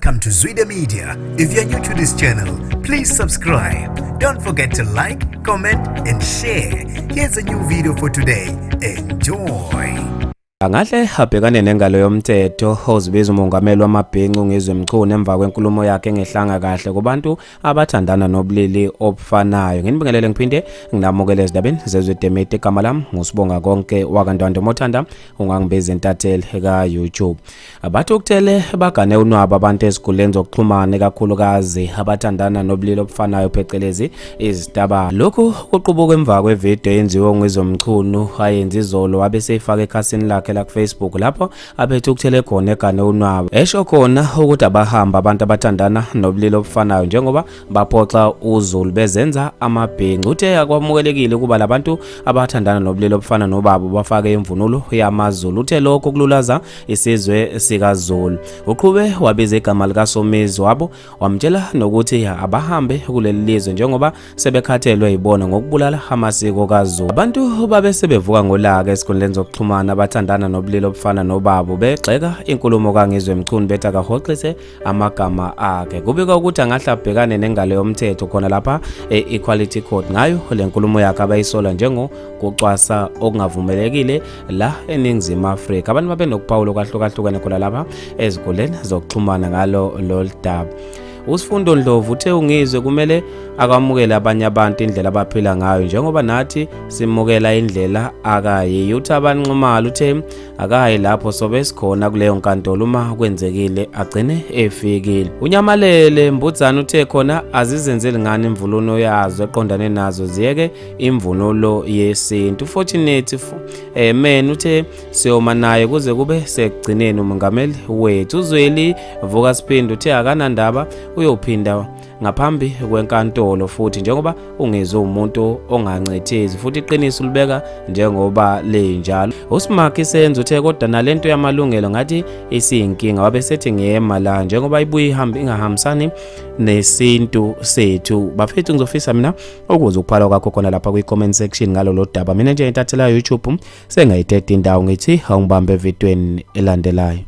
Welcome to Zwida Media. If you're new to this channel, please subscribe. Don't forget to like, comment, and share. Here's a new video for today. Enjoy. Angahle abhekane nengalo yomthetho ozibiza umongameli wamabhincu uNgizwe Mchunu emva kwenkulumo yakhe engehlanga kahle kubantu abathandana nobulili obufanayo. Nginibingelele ngiphinde nginamukele ezindabeni zeZwide Media. Igama lami nguSibonga Konke wakaNtwando, mothanda ungangibiza intatheli ka-YouTube. Abathi ukuthele bagane unwabo abantu ezinkundleni zokuxhumana, ikakhulukazi abathandana nobulili obufanayo, phecelezi izitaba. Lokhu kuqubuka emva kwevidiyo eyenziwe uNgizwe Mchunu ayenza izolo, wabe seyifaka ekhasini lakhe la ku-Facebook, lapho abethukuthele khona egane unwabo, esho khona ukuthi abahamba abantu abathandana nobulili obufanayo njengoba baphoxa uZulu bezenza amabhinci. Uthe akwamukelekile ukuba labantu abathandana nobulili obufana nobabo bafake imvunulo yamaZulu. Uthe lokho kululaza isizwe sikaZulu. Uqhube wabiza igama likaSomizi wabo, wamtshela nokuthi abahambe kuleli lizwe njengoba sebekhathelwe yibona ngokubulala amasiko kaZulu. Abantu babe sebevuka ngolaka esikhundleni zokuxhumana abathandana nobulili obufana nobabo, begxeka inkulumo kaNgizwe Mchunu, bethi akahoxise amagama akhe. Kubikwa ukuthi angahle abhekane nengalo yomthetho khona lapha e-Equality Court ngayo le nkulumo yakhe abayisola njengokucwasa okungavumelekile la eNingizimu Afrika. Abantu babe nokuphawula okwahlukahlukene khona lapha ezinkundleni zokuxhumana ngalo lolu daba. USifundo Ndlovu uthe uNgizwe kumele akwamukele abanye abantu indlela abaphila ngayo njengoba nathi simukela indlela akayiyo. Uthi abanxumalo uthe akayi lapho sobe sikhona kuleyo nkantolo, uma kwenzekile agcine efikile. Unyamalele Mbudzana uthe khona azizenzeli ngani imvunulo yazo eqondane nazo, ziyeke imvunulo yesintu. Fortunate men uthe siyoma naye kuze kube sekugcineni umongameli wethu. Uzweli Vuka Siphinde uthe akanandaba, uyophinda ngaphambi kwenkantolo futhi njengoba uNgizwe umuntu ongancethezi futhi iqiniso ulibeka njengoba linjalo. USimakhi Senzo uthe kodwa nalento yamalungelo ngathi isiyinkinga, wabe sethi ngiyema la njengoba ibuye ihambe ingahambisani nesintu sethu. Bafethu, ngizofisa mina ukuze ukuphala kwakho khona lapha kwi-comment section ngalolo daba. Mina nje intathela YouTube sengayithetha indawo, ngithi awungibambe evidweni elandelayo.